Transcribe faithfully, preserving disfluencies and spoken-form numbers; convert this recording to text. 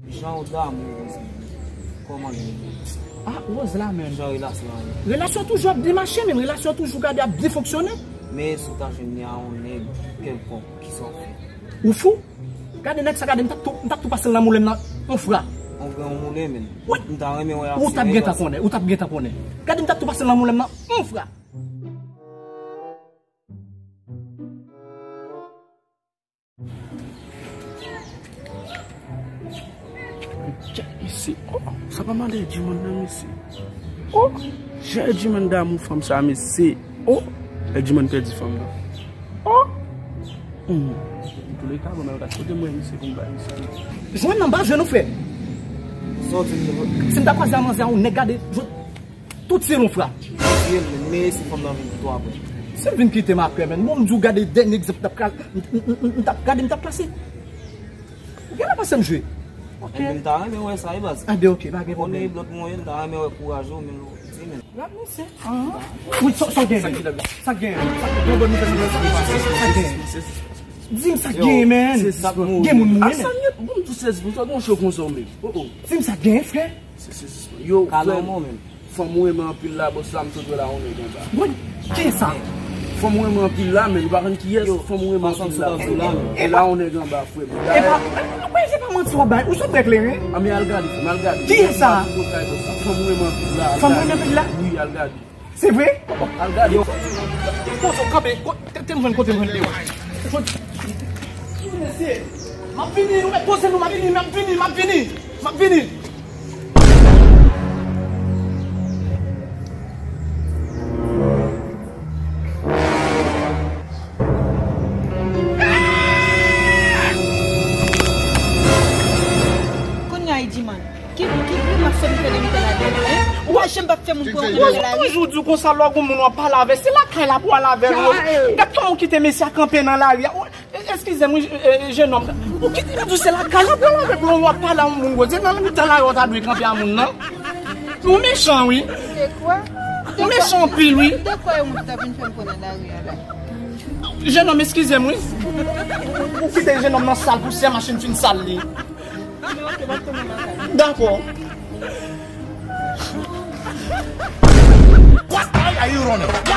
Jan w damou Rose menm? Kòman l ye? Ah, Rose la menm. Jan relasyon an ye? Relasyon toujou ap byen mache, men relasyon toujou gade ap byen fonksyone. Men si w ta jwenn li a yon nèg kèlkonk, kisa w fè? Ou fou? Gade nèg sa, gade, m t ap tou, m t ap tou pase l nan moulen m nan yon fra. On gran moulen menm. Wi. M ta renmen wè aksyon. Ou t ap gentan konnen, ou t ap gentan konnen. Gade, m t ap tou pase l nan moulen m nan yon fra. Tchèk, mesye. Oh, sa pa mande Edjimon nan, mesye. Oh, jan Edjimon damou fanm sa, mesye. Oh, Edjimon pèdi fanm nan. Oh. Hmm. Antouleka, bon, men gad kote mwen, mesye, pou m bay mesye. Jwenn nan, m pa jwenn ou, frè. Sa w di m? Si m ta kwaze a manzè a, yon nèg gade, jwenn Tout se yon fra. Ye, men, men si fanm nan vin kite w apre? Si l vin kite m apre, men, bon, m di w gade dènye egzanp m t ap ka-, m, m, m, m, m t ap gade, m t ap plase. Ou genlè panse m jwe? Ok. Ebyen, m ta renmen wè sa, wi, baz. Ebyen, ok, pa gen pwoblèm. Konnen lòt mwen, m ta renmen wè kouraj ou, men ou di, men. Gad mesye. Wi, sa, sa gen, men. Sa gen, men. Sa gen, men. Sa gen, men. Sa gen. Di m sa gen, men. Gen moun mouri, men. Bon, m tou sezi pou sa, gon cho konsa w menm. Oh, oh. Di m sa gen, frè. Se, se, se, yo, frè m, fanm ou renmen anpil la, bòs la, m sot wè la, yon nèg anba. Mwen, kiyès sa? Fanm ou renmen anpil la, men ou pa konn kiyès, fanm ou renmen anpil la. E la, yon nèg anba, frè m. E pa, e pa, e pa manti w ap bay, ou sot wè kleren? A, men al gade, frè m, al gade. Kiyès sa? Fanm ou renmen anpil la, al gade. Fanm ou renmen anpil la? Wi, al gade. Se vre? Al gade. Yo. Kote w kanpe? Ko-, te, te m jwenn kote m jwenn li. Mesye, m ap vini, nou mèt poze nou, m ap vini, m ap vini, m ap vini, m ap vini. Kounye a, Edjimon, ki, ki grimas w ap fè nan mitan lari a, en? Ou pa janm p ap fè moun pran w nan lari. Toujou di w konsa, lè w gon moun w ap pale avè, se lakay la pou w al avè l. Gad kòman w kite mesye a kanpe nan lari a. Eskize m, wi, e, e, jenòm. Ou kite m di w se lakay la pou w al avè l, w ap pale a yon moun, Rose. Se nan mitan lari a w ta dwe kanpe a moun nan. Ou mechan, wi. Ou mechan anpil, wi. De kwa yon moun ta vin fè m pran nan lari a la? Jenòm, eskize m, wi. Ou, ou, ou kite jenòm nan sal pousyè, machin fin sal li. Dakò. What? Why are you running?